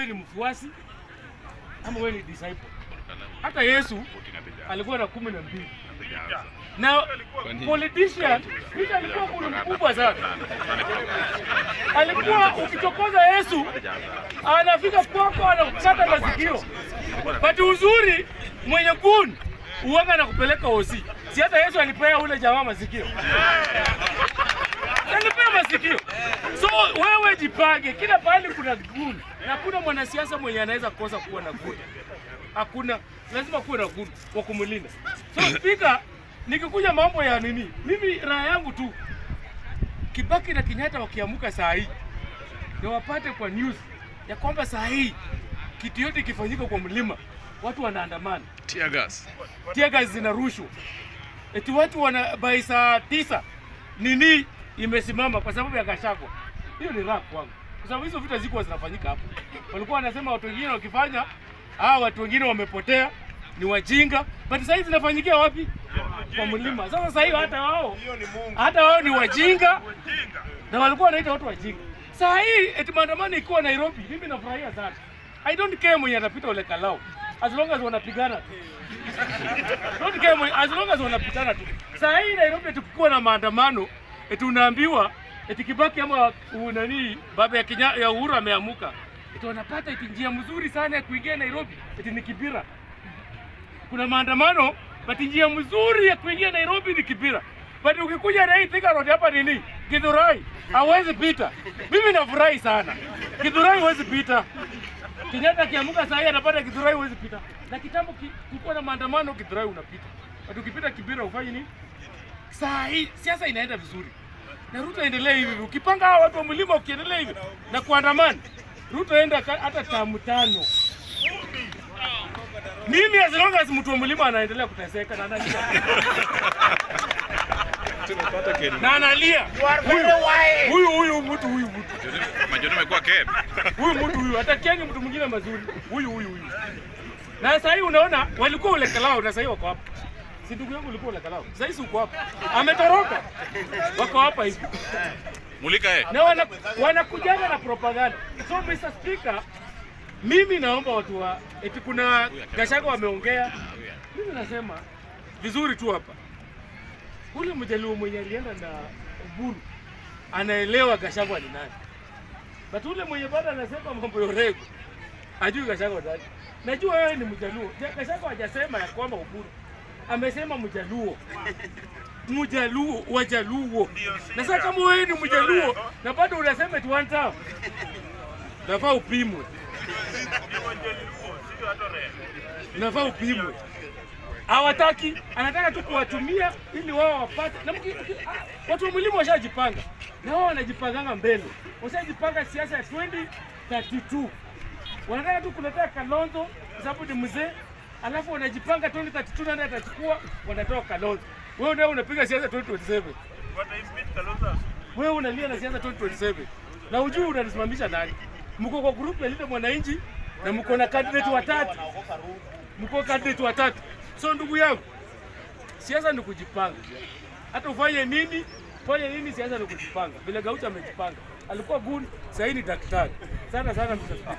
Wewe ni mfuasi ama wewe ni disciple? Hata Yesu alikuwa na 12 na politician. Peter alikuwa mtu mkubwa sana, alikuwa ukichokoza Yesu anafika kwako anakukata masikio. But uzuri mwenye gun uwanga anakupeleka hosi. Si hata Yesu alipea ule jamaa masikio? Alipea masikio. So wewe jipange, kila pahali kuna gun na kuna mwanasiasa mwenye anaweza kosa kuwa na gun. Hakuna, lazima kuwe na gun wa kumlinda. So Speaker, nikikuja mambo ya nini, mimi raha yangu tu Kibaki na Kenyatta wakiamuka saa hii na wapate kwa news ya kwamba saa hii kitu yote ikifanyika kwa mlima watu wanaandamana, Tear gas. Tear gas zinarushwa, eti watu wana by saa 9 nini imesimama kwa sababu ya Gachagua. Hiyo ni raha kwangu, kwa sababu hizo vita zikuwa zinafanyika hapo. Walikuwa wanasema watu wengine wakifanya, hawa watu wengine wamepotea, ni wajinga, but sasa hizi zinafanyikia wapi? Kwa mlima. Sasa sasa hivi hata wao ni wajinga na walikuwa wanaita watu wajinga. Saa hii eti maandamano ikiwa Nairobi, mimi nafurahia sana. I don't care mwenye atapita Ole Kalou as long as wanapigana tu. Don't care mwenye, as long as wanapigana tu. Saa hii Nairobi eti kukiwa na maandamano, eti unaambiwa eti Kibaki ama nani baba ya Kenya ya Uhuru ameamuka. Eti wanapata eti njia mzuri sana ya kuingia Nairobi eti ni Kibera. Kuna maandamano, but njia mzuri ya kuingia Nairobi ni Kibera. But ukikuja na hii Thika Road hapa nini? Githurai hawezi pita. Mimi nafurahi sana. Githurai huwezi pita. Kenyatta akiamuka saa hii anapata Githurai huwezi pita. Na kitambo kulikuwa na maandamano, Githurai unapita. But ukipita Kibera ufanye nini? Saa hii siasa inaenda vizuri. Na Ruto endelee hivi hivi. Ukipanga hawa watu wa mlima ukiendelea hivi na kuandamana, Ruto enda hata term 5. Mimi as long as mtu wa mlima anaendelea kuteseka na analia. Na analia. Huyu huyu mtu huyu mtu. Majoni imekuwa Ken. Huyu mtu huyu atakiangi mtu mwingine mazuri. Huyu huyu huyu. Na sasa hii unaona walikuwa Ole Kalou na sasa hii wako hapa. Si ndugu yangu ulikuwa Ole Kalou? Sasa hii uko hapa. Ametoroka. Wako hapa hivi. Mulika eh. Na wanakujaga na propaganda. So Mr. Speaker, mimi naomba watu wa eti kuna Gachagua wameongea. Mimi nasema vizuri tu hapa. Ule mjaluo mwenye alienda na Oburu anaelewa Gachagua ni nani. But ule mwenye bado anasema mambo ya Orengo ajui Gachagua nani. Najua wewe ni Mjaluo. Gachagua hajasema ya kwamba Oburu. Amesema Mjaluo. Mjaluo, Wajaluo. Na sasa kama wewe ni Mjaluo na bado unasema eti one term, nafaa upimwe. Nafaa upimwe. Hawataki, anataka tu kuwatumia ili wao wapate. Na watu wa mlima washajipanga. Na wao wanajipanganga mbele. Washajipanga siasa ya 2032. Wanataka tu kuletea Kalonzo kwa sababu ni mzee, alafu wanajipanga 2032 nani atachukua, wanatoa Kalonzo. Wewe ndio unapiga siasa 2027. Wewe unalia na siasa 2027. Na ujui unanisimamisha nani? Mko kwa group ya Linda Mwananchi na mko na candidate watatu. Mko candidate watatu. So ndugu yangu, siasa ni kujipanga. Hata ufanye nini, fanye nini, siasa ni kujipanga. Vile Gaucho amejipanga. Alikuwa good, sasa ni daktari. Sana sana, Mr. Speaker.